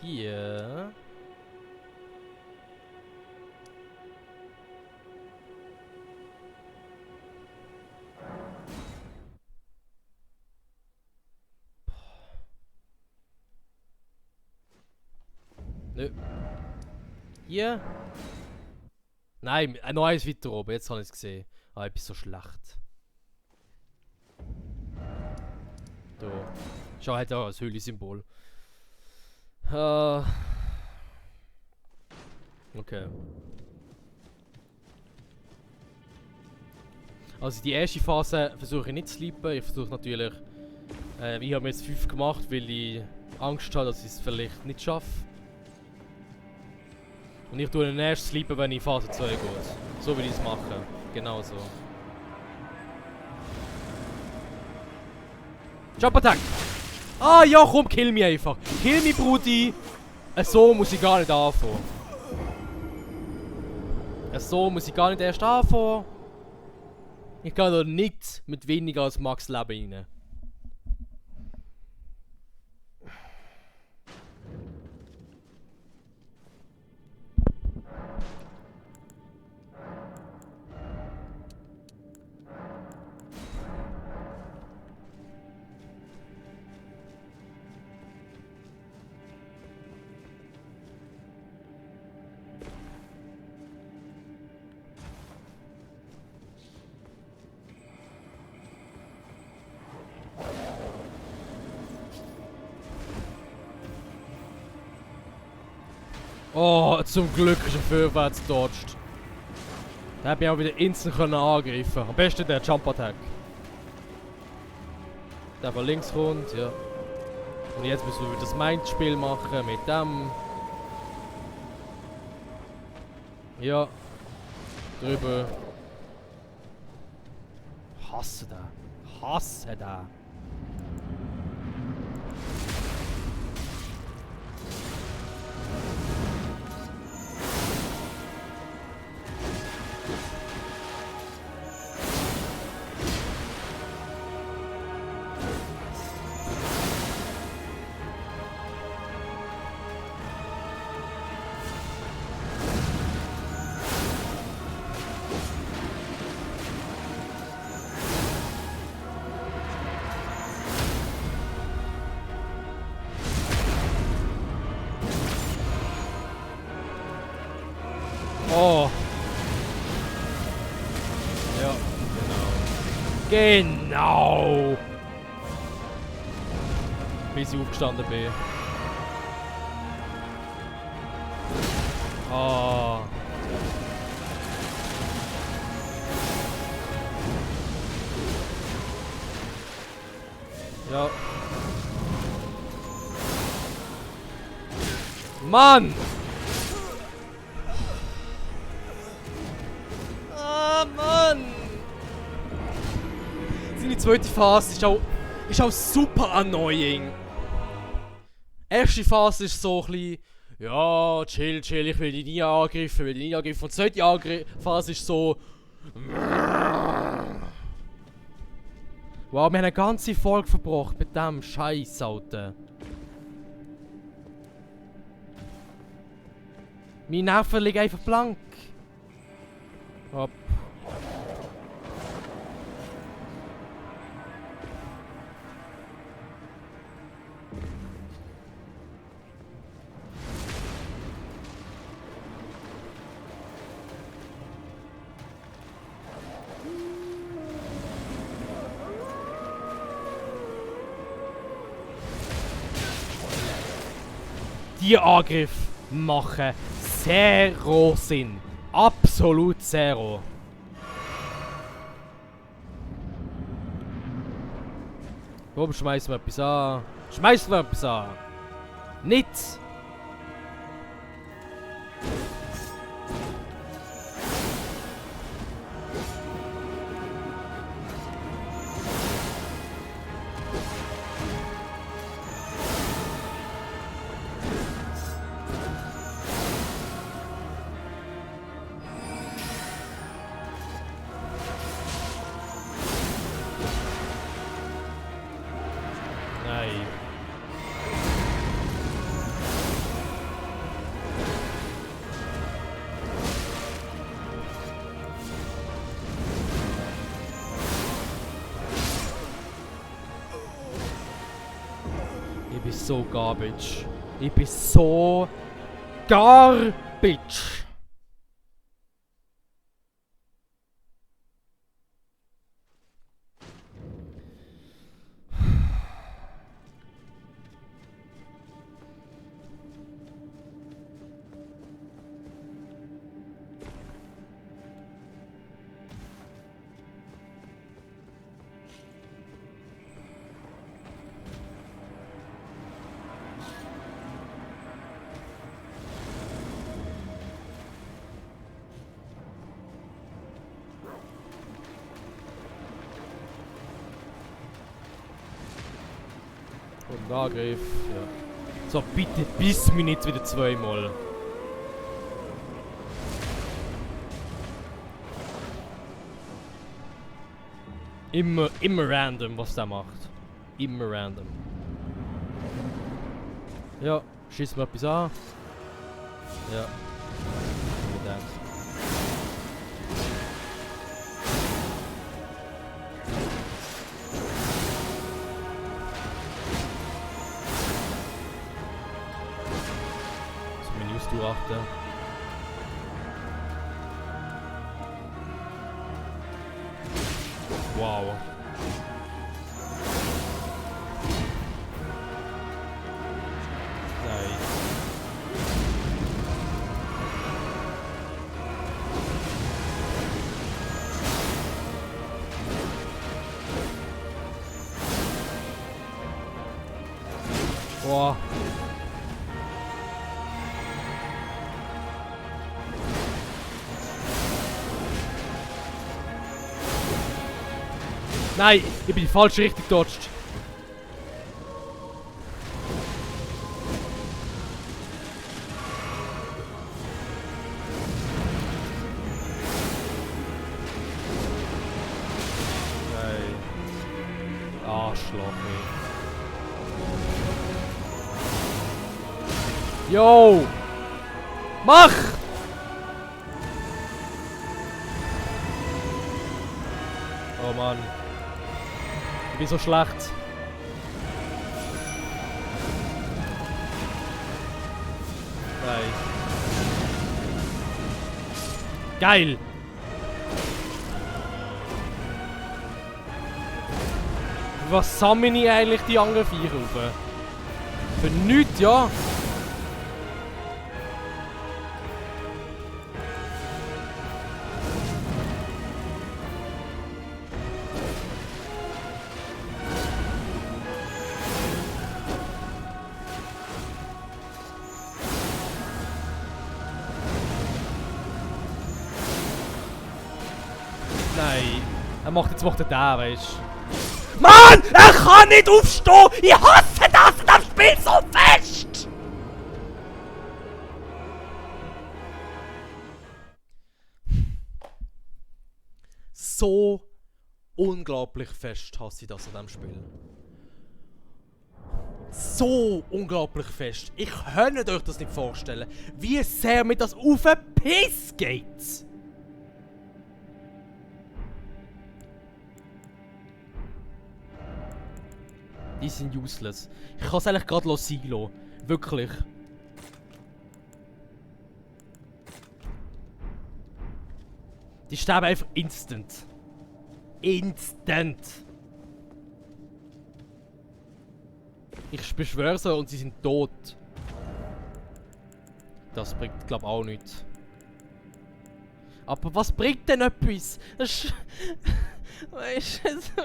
Hier. Nö. Hier? Nein, noch eins weiter oben, jetzt habe ich es gesehen. Ah, ich bin so schlecht. Da. Schau, halt auch das Höhle-Symbol. Okay. Also die erste Phase versuche ich nicht zu sleepen. Ich versuche natürlich... ich habe mir jetzt 5 gemacht, weil ich Angst habe, dass ich es vielleicht nicht schaffe. Und ich tue dann erst sleepen, wenn ich Phase 2 gehe. So will ich es machen. Genau so. Jump Attack! Ah ja, komm, kill mich einfach. Kill mich, Brudi! So muss ich gar nicht anfangen. So muss ich gar nicht erst anfangen. Ich kann da nicht mit weniger als Max Leben rein. Oh, zum Glück ist er vorwärts dodged. Da hätte ich auch wieder instant angreifen. Am besten der Jump Attack. Der von links kommt, ja. Und jetzt müssen wir wieder das Mindspiel machen mit dem. Ja. Drüber. Hasse da. Hasse da. Oh. Ja, genau. Genau. Bis ich aufgestanden bin. Oh. Ja. Mann! Ah, Mann! Seine zweite Phase ist auch super annoying. Erste Phase ist so ein bisschen, ja, chill, ich will dich nie angreifen, Und die zweite Phase ist so. Wow, wir haben eine ganze Folge verbracht mit dem Scheiß, Alter. Meine Nerven liegen einfach blank. Hopp. Die Angriffe machen zero Sinn. Absolut zero. Warum schmeißen wir etwas an? Schmeißen wir etwas an! Nichts! Nein. Ich bin so garbage. Ich bin so garbage. Und Angriff, ja. So, bitte biss mich nicht wieder zweimal. Immer random, was der macht. Immer random. Ja, schießt mir etwas an. Ja. Mit dem. Achten. Wow. Nice. Wow. Nein, ich bin die falsche Richtung gedodged. Nein. Arschloch, ey. Yo! Mach! Oh Mann. Ich bin so schlecht. Nein. Geil! Was sammle ich eigentlich die anderen Viecher rauf? Für nichts, ja! Nein. Jetzt macht er den, weißt du. Mann! Er kann nicht aufstehen! Ich hasse das in dem Spiel so fest! So unglaublich fest hasse ich das in diesem Spiel. So unglaublich fest. Ich könnt euch das nicht vorstellen, wie sehr mir das auf den Piss geht. Die sind useless. Ich kann es eigentlich gerade sein lassen. Wirklich. Die sterben einfach instant. Instant. Ich beschwöre sie und sie sind tot. Das bringt, glaube ich, auch nichts. Aber was bringt denn etwas? Das ist... Weißt du...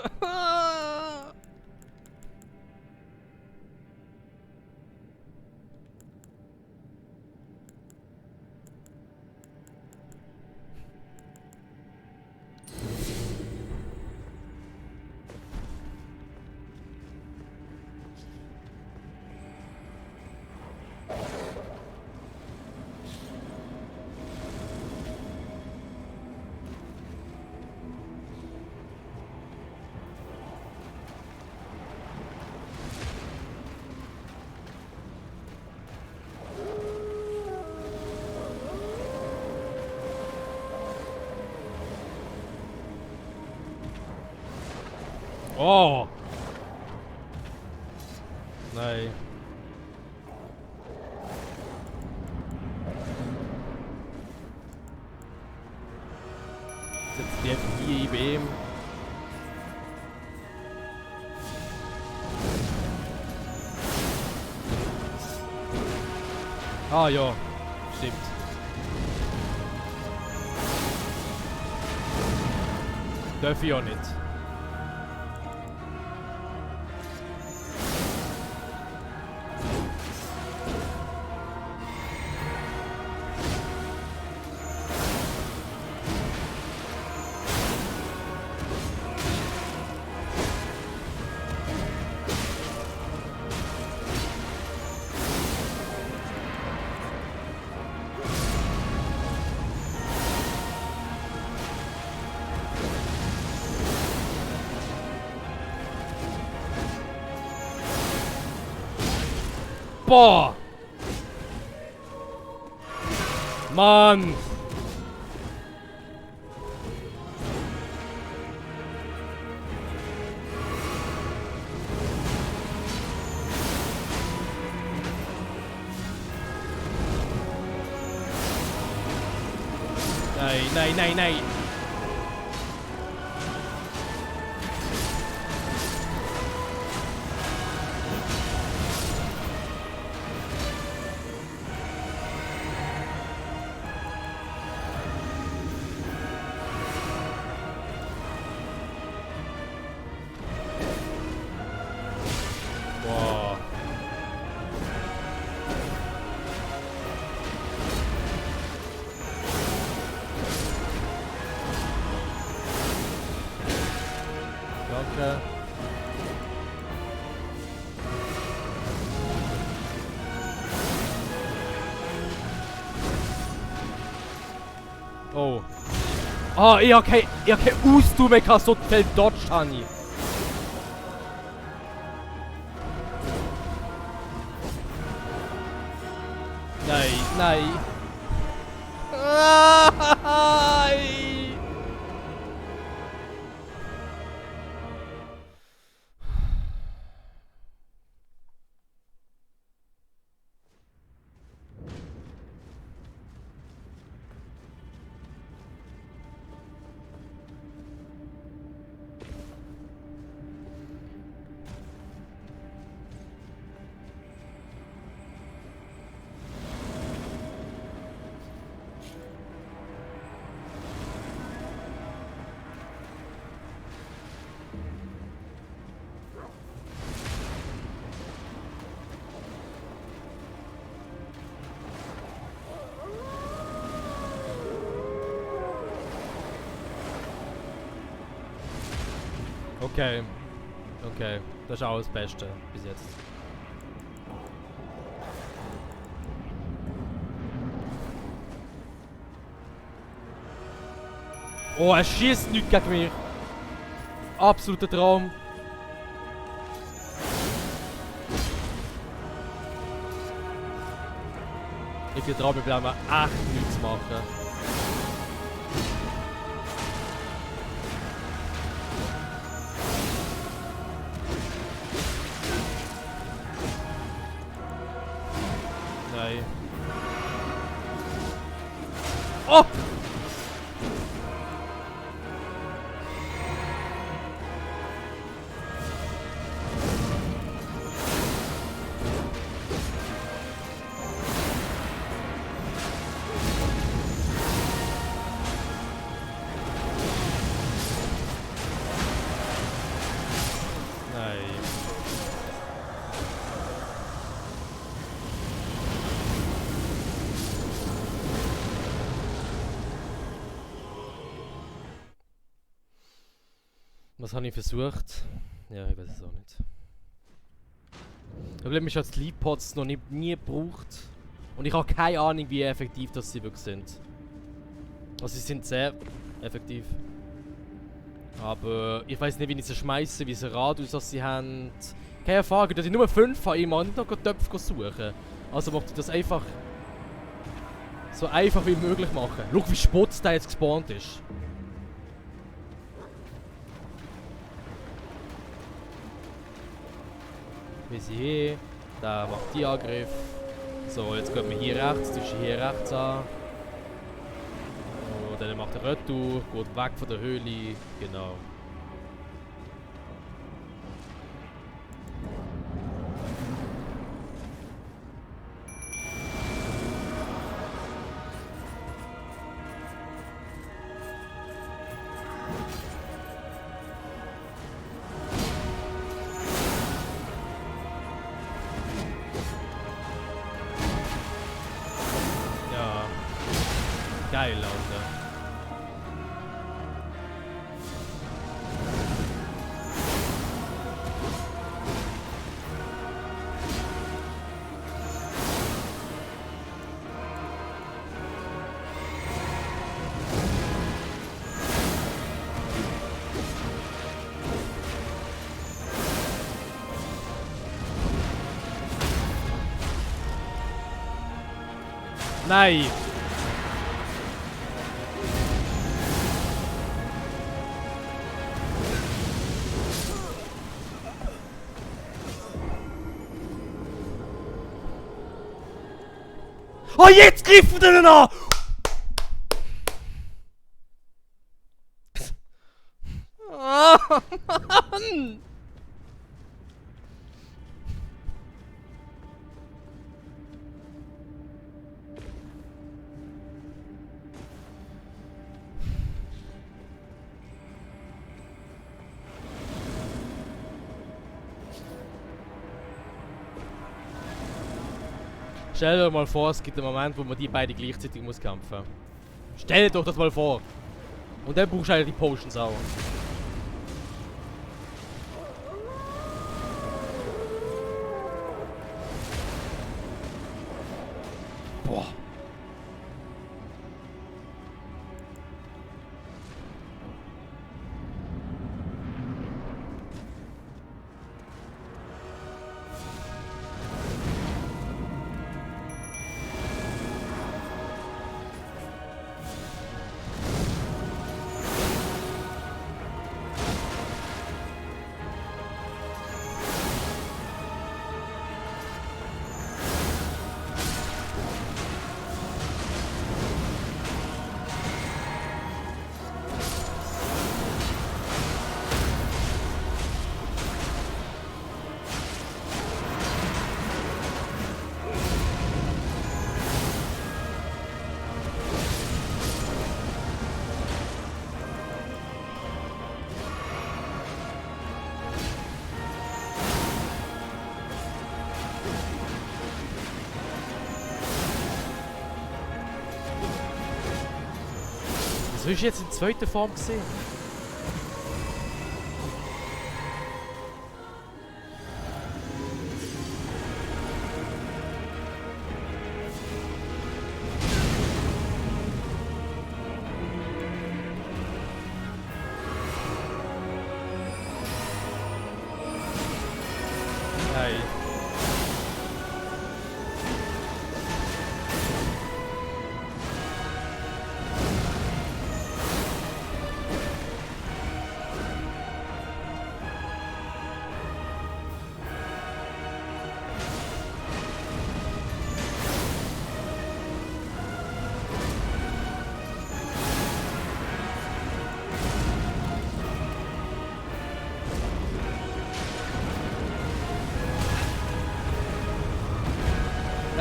Oh! Nein. Setzt die einfach hier bei ihm. Ah ja, stimmt. Darf ich ja nicht. Boah! Mann! Nein, nein, nein, nein! Boah. Danke. Oh. Ah, ich hab kein Ausdauer mehr, so viel Dodge habe ich. Nein, nein. Nein. Okay. Okay. Das ist auch das Beste bis jetzt. Oh, er schießt nichts gegen mich. Absoluter Traum. Ich traue mich, echt nichts zu machen. Nein. Oh! Was habe ich versucht? Ja, ich weiß es auch nicht. Das Problem ist, dass die Leadpods noch nie gebraucht. Und ich habe keine Ahnung, wie effektiv das sie wirklich sind. Also sie sind sehr effektiv. Aber ich weiß nicht, wie ich sie schmeiße, wie sie Radius das sie haben. Keine Erfahrung, dass ich nur 5 habe, ich muss nicht noch Töpfe suchen. Also möchte ich das einfach so einfach wie möglich machen. Schau, wie spotz der jetzt gespawnt ist. Wie sie hier. Der macht die Angriff. So, jetzt gehen wir hier rechts, zwischen hier rechts an. Und dann macht er Retour, geht weg von der Höhle. Genau. Geil, Alter. Nein! Oh, jetzt griffen wir den an! Oh, Mann! Stell dir mal vor, es gibt einen Moment, wo man die beiden gleichzeitig muss kämpfen. Stell dir doch das mal vor. Und dann brauchst du eigentlich die Potions auch. Boah. Was ist jetzt in zweiter Form gesehen?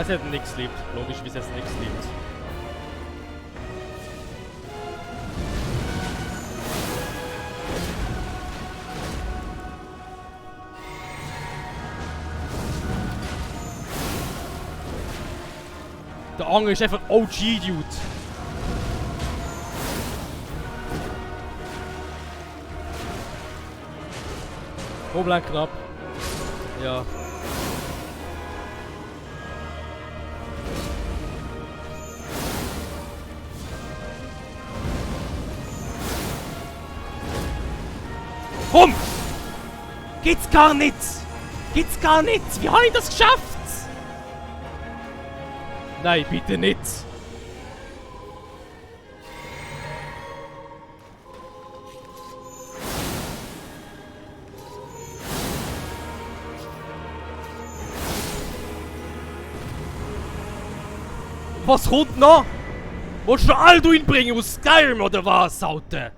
Es hat nichts liebt. Logisch, wie es jetzt nichts liebt. Der andere ist einfach OG-Dude. Oh, bleib knapp. Ja. Komm! Geht's gar nicht! Geht's gar nicht! Wie habe ich das geschafft? Nein, bitte nicht! Was kommt noch? Willst du Alduin bringen aus Skyrim oder was, Saute?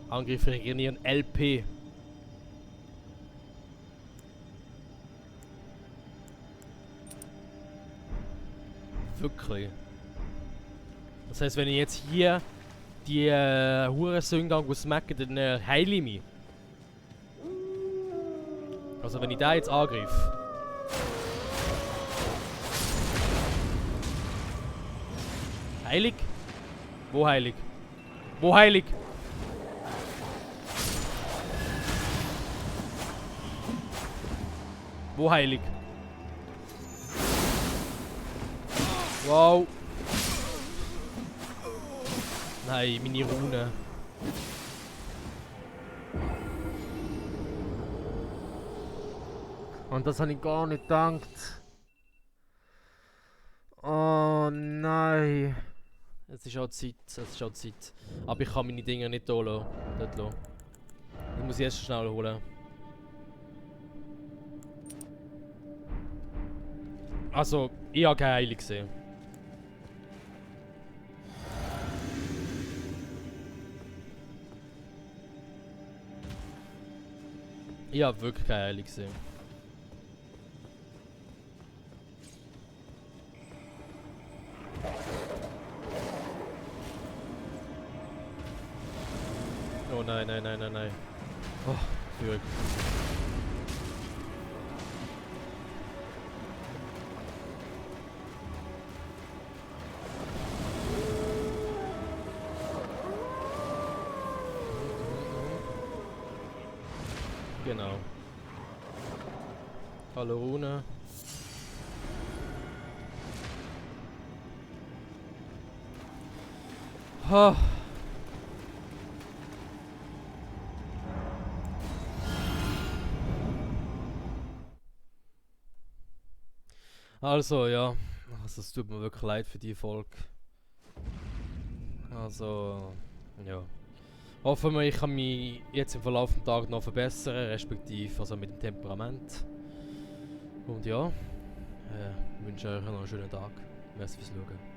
Angriff regenerieren LP. Wirklich. Das heißt, wenn ich jetzt hier die Hurensöhne smacken, dann heile ich mich. Also wenn ich da jetzt angreife. Heilig? Wo heilig? Wo heilig? Wo heilig? Wow. Nein, meine Rune. Und das habe ich gar nicht gedacht. Oh nein. Es ist auch Zeit, es ist auch Zeit. Aber ich kann meine Dinger nicht hier lassen. Dort lassen. Ich muss jetzt schnell holen. Also, ich habe keine Heilung gesehen. Ich habe wirklich keine Heilung gesehen. Oh nein, nein, nein, nein, nein. Oh, Glück. Genau. Hallo Rune. Ha. Also ja, also es tut mir wirklich leid für die Folge. Also ja. Hoffen wir, ich kann mich jetzt im Verlauf des Tages noch verbessern, respektive also mit dem Temperament. Und ja, wünsche euch noch einen schönen Tag. Merci fürs Schauen.